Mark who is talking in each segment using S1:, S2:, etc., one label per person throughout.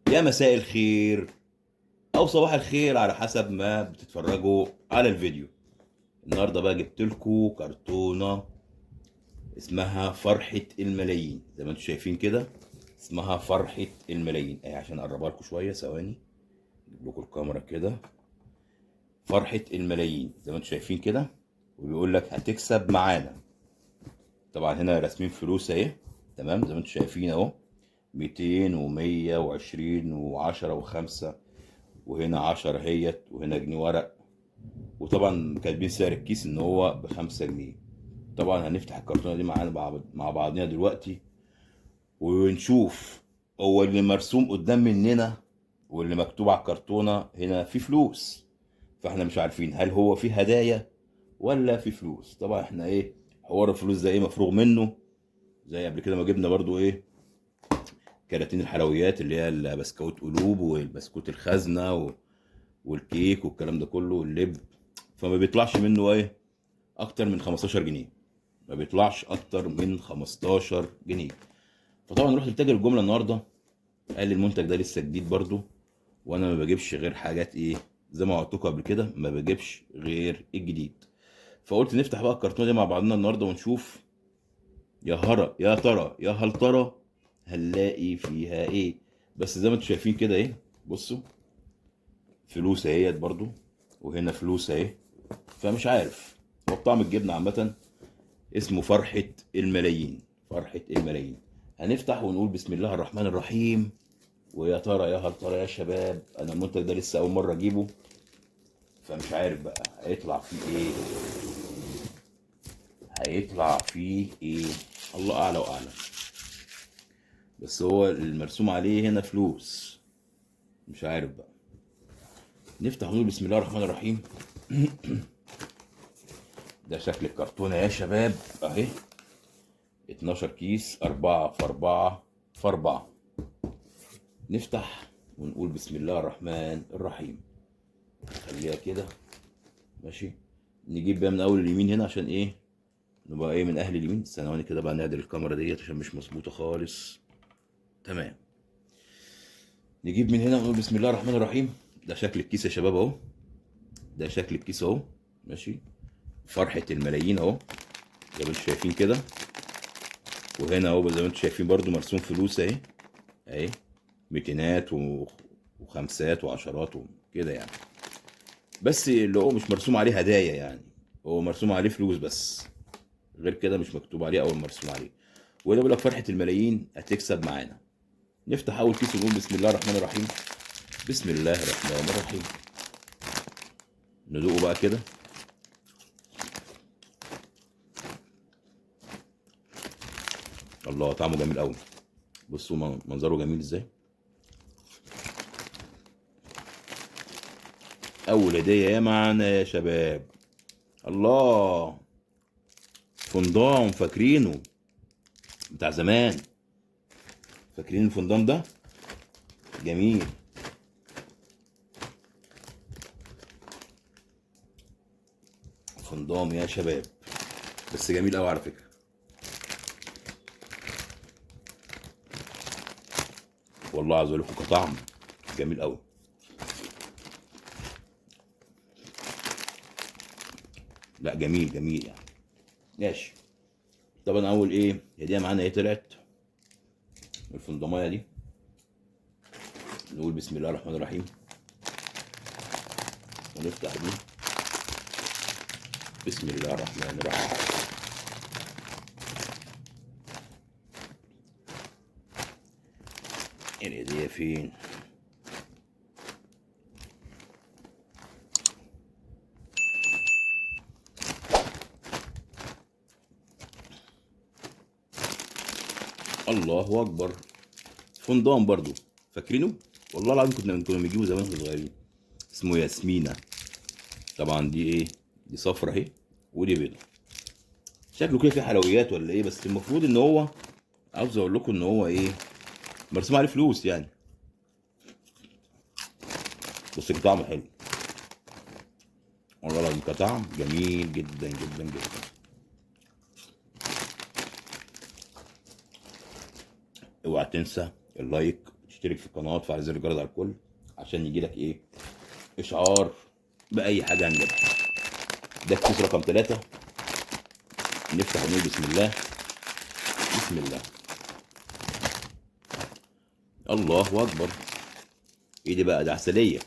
S1: يا مساء الخير او صباح الخير على حسب ما بتتفرجوا على الفيديو. النهارده بقى جبت لكم كرتونة اسمها فرحه الملايين، زي ما انتم شايفين كده اسمها فرحه الملايين اهي. عشان اقربها لكم شوية ثواني اجيب لكم الكاميرا كده. فرحه الملايين زي ما انتم شايفين كده، وبيقول لك هتكسب معانا. طبعا هنا راسمين فلوس اهي، تمام زي ما انتم شايفين اهو، 200 و120 و10 و5، وهنا 10 اهيت، وهنا جنيه ورق، وطبعا كاتبين سعر الكيس ان هو ب5 جنيه. طبعا هنفتح الكرتونه دي معانا مع بعضنا دلوقتي ونشوف هو اللي مرسوم قدام مننا واللي مكتوب على الكرتونه هنا في فلوس، فاحنا مش عارفين هل هو في هدايا ولا في فلوس. طبعا احنا ايه حوار الفلوس ده ايه مفروغ منه، زي قبل كده ما جبنا برضو ايه كراتين الحلويات اللي هي البسكوت قلوب والبسكوت الخزنة والكيك والكلام ده كله واللب، فما بيطلعش منه ايه اكتر من 15 جنيه، ما بيطلعش اكتر من 15 جنيه. فطبعا رحت لتاجر الجملة النهارده قال لي المنتج ده لسه جديد برضو، وانا ما بجيبش غير حاجات ايه زي ما وعدتكم قبل كده، ما بجيبش غير الجديد. فقلت نفتح بقى الكرتونه دي مع بعضنا النهارده ونشوف يا هرى يا ترى يا هل ترى هنلاقي فيها ايه. بس زي ما انتم شايفين كده ايه، بصوا فلوس اهيت برضو، وهنا فلوس اهي، فمش عارف هو بطعم الجبنة عامة. اسمه فرحه الملايين، فرحه الملايين. هنفتح ونقول بسم الله الرحمن الرحيم، ويا ترى يا هل ترى يا شباب. انا المنتج ده لسه اول مرة اجيبه، فمش عارف بقى هيطلع فيه ايه، هيطلع فيه ايه، الله اعلى واعلم. بس هو المرسوم عليه هنا فلوس، مش عارف بقى. نفتح ونقول بسم الله الرحمن الرحيم. ده شكل الكرتونه يا شباب اهي، 12 كيس، 4 في 4 في 4. نفتح ونقول بسم الله الرحمن الرحيم. خليها كده ماشي. نجيب بقى من اول اليمين هنا عشان ايه نبقى ايه من اهل اليمين. ثواني كده بقى نعدل الكاميرا ديت عشان مش مظبوطة خالص. تمام، نجيب من هنا ونقول بسم الله الرحمن الرحيم. ده شكل الكيس يا شباب اهو، ده شكل الكيس اهو ماشي. فرحه الملايين اهو زي ما انتم شايفين كده، وهنا اهو زي ما انتم شايفين برضو مرسوم فلوس اهي اهي، ميتينات وخمسات وعشرات وكده يعني. بس اللي هو مش مرسوم عليه هدايا يعني، هو مرسوم عليه فلوس بس، غير كده مش مكتوب عليه او مرسوم عليه. وده بيقول لك فرحه الملايين هتكسب معانا. نفتح اول كيس ونقول بسم الله الرحمن الرحيم. بسم الله الرحمن الرحيم. ندوقه بقى كده. الله طعمه جميل قوي، بصوا منظره جميل ازاي. اول هديه يا معانا يا شباب. الله، فندام فاكرينه بتاع زمان، فاكرين الفندام ده جميل. فندام يا شباب، بس جميل قوي على فكرة. والله عايز اقول لكم كطعم جميل قوي. لا جميل جميل يعني. ماشي. طبعا اول ايه هديه معانا ايه طلعت الفندمايه دي. نقول بسم الله الرحمن الرحيم ونفتح دي. بسم الله الرحمن الرحيم. الهدية فين؟ الله اكبر، فندام برضو فاكرينه؟ والله العظيم كنا بنجيبه زمان واحنا صغيرين. اسمه ياسمينة. طبعا دي ايه، دي صفرة اهي ودي بيضة. شكله كده فيه حلويات ولا ايه، بس المفروض ان هو، عاوز اقول لكم ان هو ايه مرسوم عليه فلوس يعني، بس طعمه حلو والله العظيم، كطعم جميل جدا جدا جدا. اوعى تنسى ال like تشترك في القناة وتفعل زر الجرس على الكل عشان يجي لك ايه اشعار باي حاجة هنجيبها. ده الكيس رقم 3. نفتح ونقول بسم الله. بسم الله. الله اكبر. ايه دي بقى؟ ده عسلية.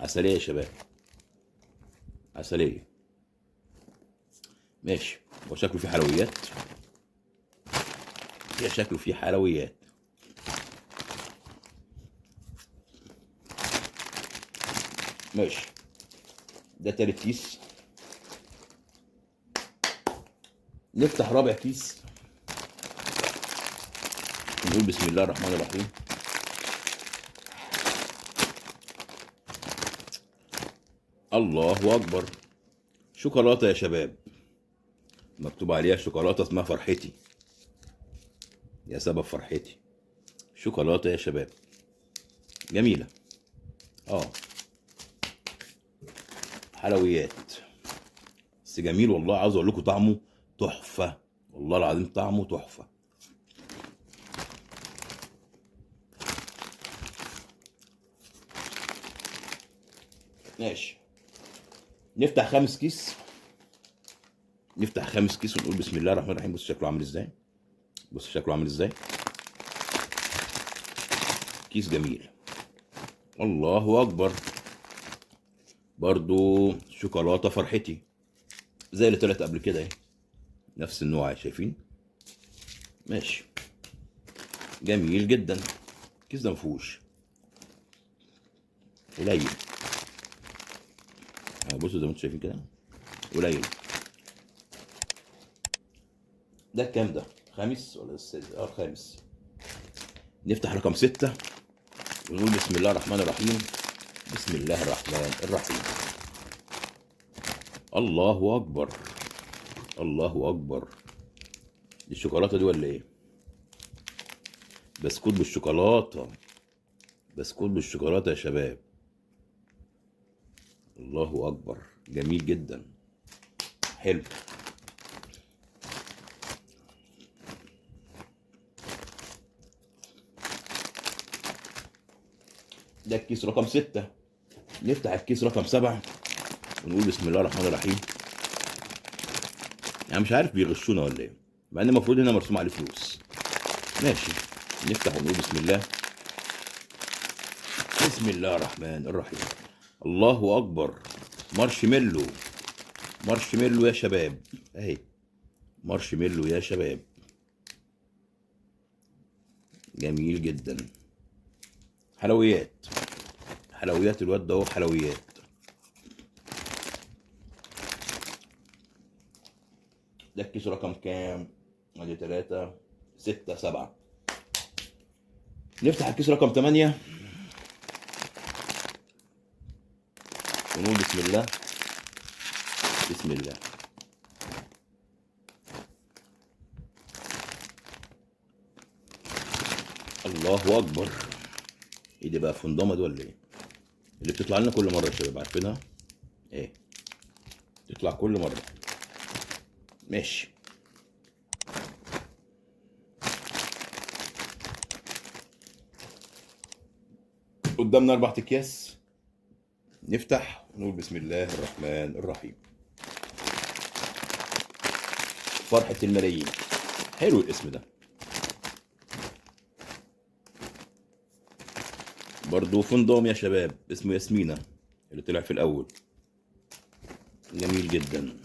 S1: عسلية يا شباب، عسلية. ماشي، هو شكله فيه حلويات، يا شكله فيه حلويات. ماشي، ده تالت كيس. نفتح رابع كيس نقول بسم الله الرحمن الرحيم. الله اكبر. شوكولاتة يا شباب، مكتوب عليها شوكولاتة اسمها فرحتي، يا سبب فرحتي. شوكولاتة يا شباب، جميلة. حلويات بس جميل والله. عاوز اقول لكم طعمه تحفة، والله العظيم طعمه تحفة. ماشي، نفتح خامس كيس. نفتح خامس كيس ونقول بسم الله الرحمن الرحيم. بص شكله عامل ازاي، بص شكله عامل ازاي. كيس جميل. الله اكبر. برضو شوكولاتة فرحتي زي اللي طلعت قبل كده اهي، نفس النوع شايفين. ماشي، جميل جدا. الكيس ده مفهوش قليل، بصوا زي ما انتم شايفين كده قليل. ده كام؟ ده خامس ولا السادس؟ الخامس. نفتح رقم 6 ونقول بسم الله الرحمن الرحيم. بسم الله الرحمن الرحيم. الله اكبر، الله اكبر. دي الشوكولاتة دي ولا ايه؟ بسكوت بالشوكولاته، بسكوت بالشوكولاته يا شباب. الله اكبر، جميل جدا، حلو. ده الكيس رقم 6. نفتح الكيس رقم 7 ونقول بسم الله الرحمن الرحيم. يعني مش عارف بيغشونا ولا ايه، مع ان المفروض هنا مرسوم عليه فلوس. ماشي، نفتح ونقول بسم الله. بسم الله الرحمن الرحيم. الله اكبر. مارشميلو، مارشميلو يا شباب، اهي مارشميلو يا شباب. جميل جدا. حلويات، حلويات الواد ده اهو، حلويات. ده الكيس رقم كام؟ ادي 3 6 7. نفتح الكيس رقم 8 ونقول بسم الله. بسم الله. الله اكبر. ايه دي بقى؟ فندمه دي ولا ايه؟ اللي بتطلع لنا كل مرة يا شباب، عارفينها؟ ايه تطلع كل مرة. ماشي، قدامنا 4 اكياس. نفتح ونقول بسم الله الرحمن الرحيم. فرحة الملايين، حلو الاسم ده. برضو فندوم يا شباب، اسمه ياسمينة اللي طلع في الأول. جميل جدا.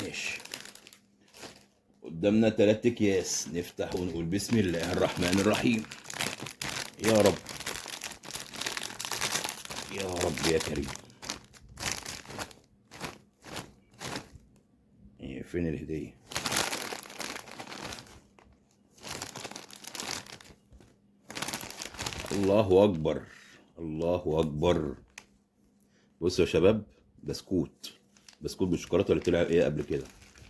S1: ماشي، قدامنا 3 اكياس. نفتح ونقول بسم الله الرحمن الرحيم. يا رب، يا رب يا كريم. إيه فين الهدية؟ الله أكبر، الله أكبر. بصوا يا شباب، بسكوت، بسكوت بالشوكولاتة اللي طلع ايه قبل كده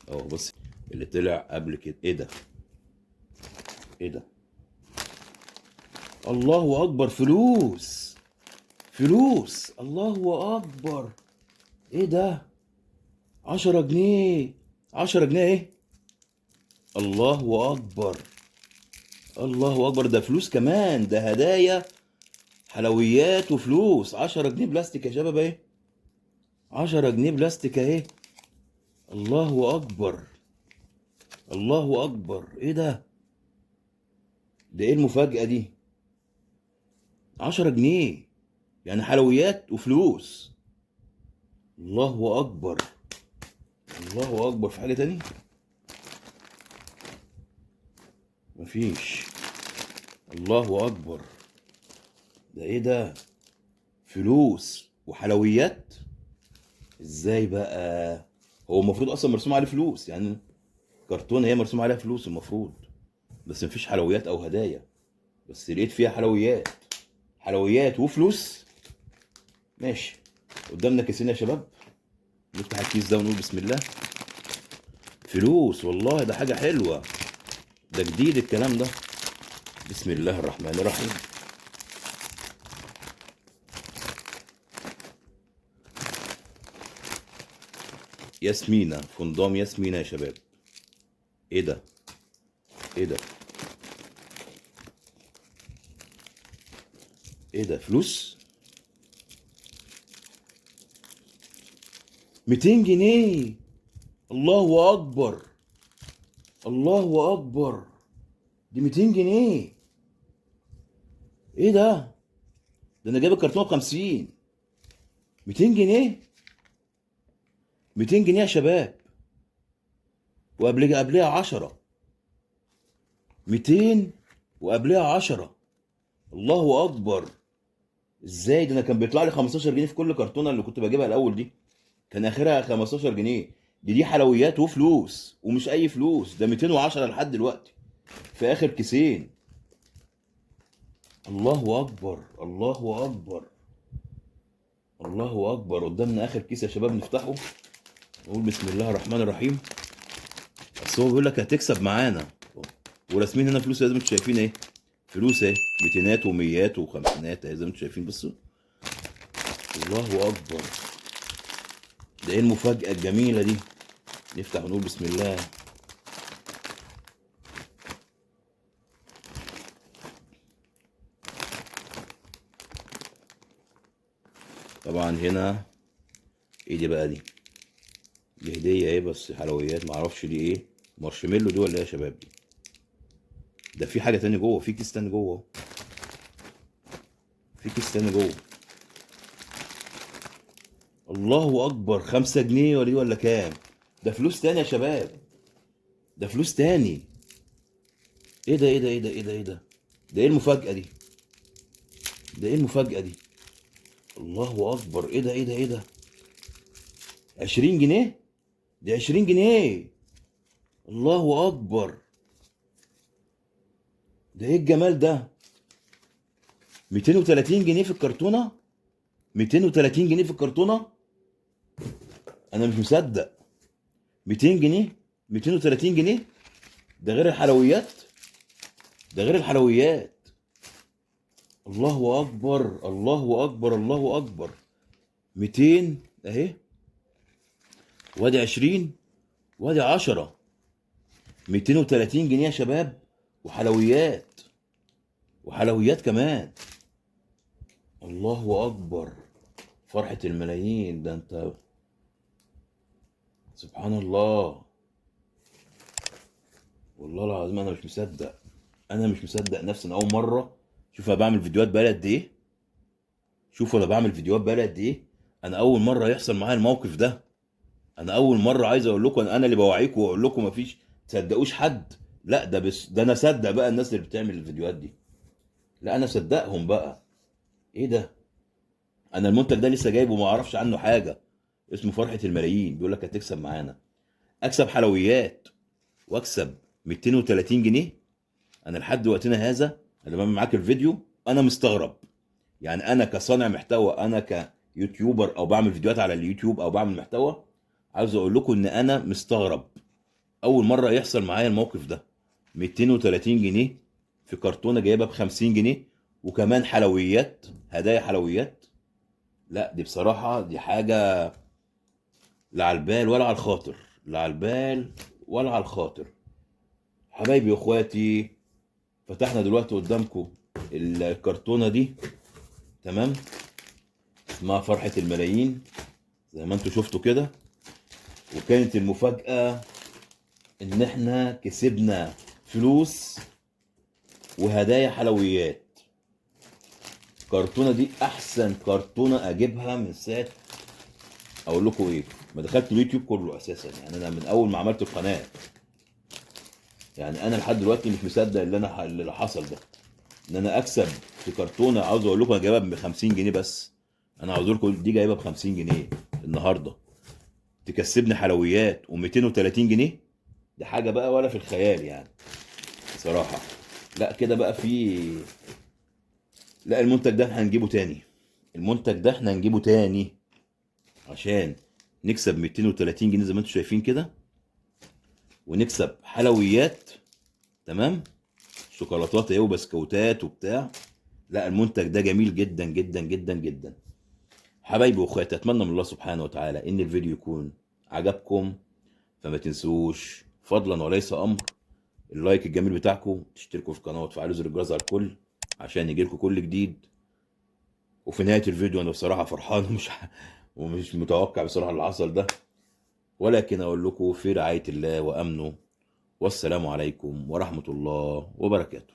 S1: اهو. بص اللي طلع قبل كده. ايه ده؟ ايه ده؟ الله اكبر، فلوس، فلوس. الله اكبر. ايه ده؟ 10 جنيه، 10 جنيه. ايه؟ الله اكبر، الله اكبر، ده فلوس كمان، ده هدايا حلويات وفلوس. 10 جنيه بلاستيك يا شباب اهي، 10 جنيه بلاستيك اهي. الله اكبر، الله اكبر، ايه ده؟ ده ايه المفاجأة دي؟ 10 جنيه يعني حلويات وفلوس. الله اكبر، الله اكبر. في حاجة تاني؟ مفيش. الله اكبر، ده ايه ده؟ فلوس وحلويات؟ ازاي بقى؟ هو المفروض اصلا مرسوم عليه فلوس، يعني كرتونة هي مرسوم عليها فلوس المفروض، بس مفيش حلويات او هدايا، بس لقيت فيها حلويات، حلويات وفلوس. ماشي، قدامنا كيسين يا شباب، نفتح الكيس ده ونقول بسم الله. فلوس، والله ده حاجة حلوة، ده جديد الكلام ده. بسم الله الرحمن الرحيم. ياسمينة، فندام ياسمينة يا شباب. ايه ده؟ ايه ده؟ ايه ده؟ فلوس 200 جنيه. الله اكبر، الله اكبر، دي 200 جنيه. ايه ده؟ ده انا جايب الكرتونه ب 50. 200 جنيه، 200 جنيه يا شباب، وقبلها 10. 200 وقبلها 10. الله اكبر، ازاي ده؟ انا كان بيطلع لي 15 جنيه في كل كرتونة اللي كنت بجيبها الاول، دي كان اخرها 15 جنيه. دي حلويات وفلوس، ومش اي فلوس، ده 210 لحد دلوقتي في اخر كيسين. الله اكبر، الله اكبر، الله اكبر. قدامنا اخر كيس يا شباب، نفتحه نقول بسم الله الرحمن الرحيم. بس هو بيقول لك هتكسب معانا، وراسمين هنا فلوس زي ما انتم شايفين اهي، فلوس اهي، ميتينات وميات وخمسينات اهي زي ما انتم شايفين. بصوا، الله اكبر، ده ايه المفاجأة الجميلة دي؟ نفتح ونقول بسم الله. طبعا هنا ايه دي بقى؟ دي هدية ايه؟ بس حلويات، معرفش دي ايه، مارشميلو دي ولا ايه يا شباب؟ دي ده في حاجة تاني جوه، في كيس تاني جوه، في كيس تاني جوه. الله اكبر، 5 جنيه ولا دي ولا كام؟ ده فلوس تاني يا شباب، ده فلوس تاني. ايه ده؟ ايه ده؟ ايه ده؟ ايه ده؟ ايه ده؟ ده ايه المفاجأة دي؟ ده ايه المفاجأة دي؟ الله اكبر، ايه ده؟ ايه ده؟ ايه ده؟ 20 جنيه؟ دي 20 جنيه. الله اكبر، ده ايه الجمال ده؟ 230 جنيه في الكرتونة، 230 جنيه في الكرتونة. انا مش مصدق، 200 جنيه، 230 جنيه، ده غير الحلويات، ده غير الحلويات. الله اكبر، الله اكبر، الله اكبر. 200 اهي، وادي 20، وادي 10. 230 جنيه يا شباب، وحلويات، وحلويات كمان. الله اكبر، فرحة الملايين. ده انت سبحان الله، والله العظيم انا مش مصدق، انا مش مصدق نفسي. انا اول مرة شوف انا بعمل فيديوهات بقالي قد ايه، شوفوا انا بعمل فيديوهات بقالي قد ايه، انا اول مرة يحصل معايا الموقف ده. انا اول مرة عايز اقول لكم، انا اللي بوعيكم واقول لكم مفيش، تصدقوش حد، لا ده بس ده انا صدق بقى الناس اللي بتعمل الفيديوهات دي، لا انا صدقهم بقى. ايه ده؟ انا المنتج ده لسه جايبه وما اعرفش عنه حاجة، اسمه فرحه الملايين، بيقول لك هتكسب معانا. اكسب حلويات واكسب 230 جنيه. انا لحد وقتنا هذا اللي بعمل معاك الفيديو انا مستغرب، يعني انا كصانع محتوى، انا ك YouTuber او بعمل فيديوهات على اليوتيوب او بعمل محتوى، عاوز اقول لكم ان انا مستغرب، اول مرة يحصل معايا الموقف ده. 230 جنيه في كرتونة جايبها ب 50 جنيه، وكمان حلويات، هدايا حلويات. لا دي بصراحة دي حاجة لا على البال ولا على الخاطر، لا على البال ولا على الخاطر. حبايبي واخواتي، فتحنا دلوقتي قدامكم الكرتونه دي، تمام، اسمها فرحه الملايين زي ما انتم شفتوا كده. وكانت المفاجاة ان احنا كسبنا فلوس وهدايا حلويات. الكرتونه دي احسن كرتونة اجيبها من ساعة اقول لكم ايه، ما دخلت اليوتيوب كله اساسا، يعني انا من اول ما عملت القناة، يعني انا لحد دلوقتي مش مصدق اللي حصل ده، ان انا اكسب في كرتونة. عاوز اقول لكم انا جايبها ب 50 جنيه بس، انا عاوز اقول لكم دي جايبها ب 50 جنيه النهارده، تكسبني حلويات و230 جنيه، دي حاجة بقى ولا في الخيال يعني بصراحة. لا كده بقى في، لا المنتج ده احنا هنجيبه تاني، المنتج ده احنا هنجيبه تاني عشان نكسب 230 جنيه زي ما انتم شايفين كده، ونكسب حلويات، تمام، شوكولاتات اهي وبسكوتات وبتاع. لا المنتج ده جميل جدا جدا جدا جدا. حبايبي واخواتي، اتمنى من الله سبحانه وتعالى ان الفيديو يكون عجبكم، فما تنسوش فضلا وليس امر ال like الجميل بتاعكم، تشتركوا في القناة وتفعلوا زر الجرس على الكل عشان يجيلكم كل جديد. وفي نهاية الفيديو انا بصراحة فرحان ومش متوقع بصراحة اللي حصل ده، ولكن اقول لكم في رعاية الله وامنه، والسلام عليكم ورحمة الله وبركاته.